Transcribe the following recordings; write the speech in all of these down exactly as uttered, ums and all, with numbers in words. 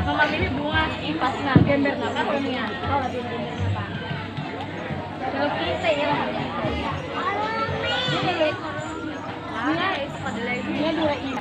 Mama ini bunga sih pas nah gambar apa kalau niat kalau di gambar apa kalau kita ya ini dua ini.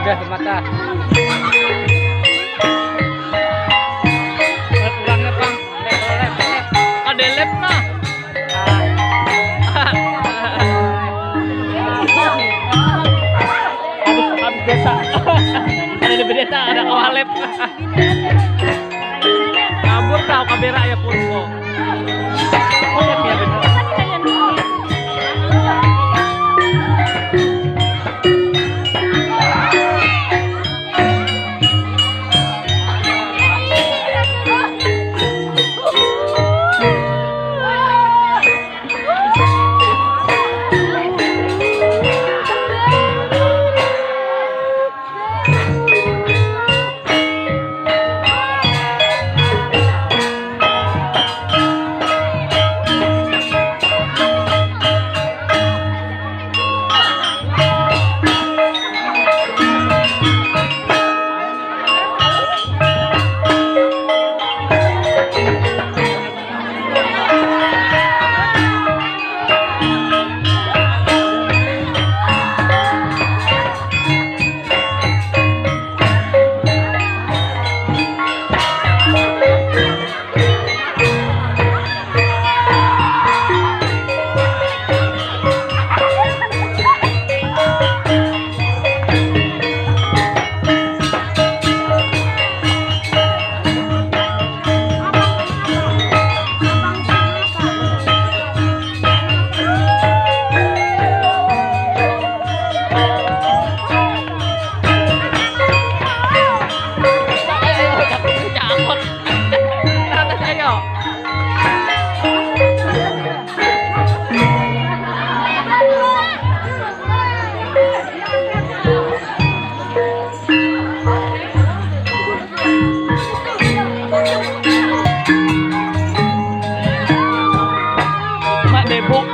Udah semata. Kurangnya pang. Ada lab nah. Habis habis desa. Ada di desa ada kawalep. Kabur tau kamera ya pun kok. Konyol ya bener. Mak debok.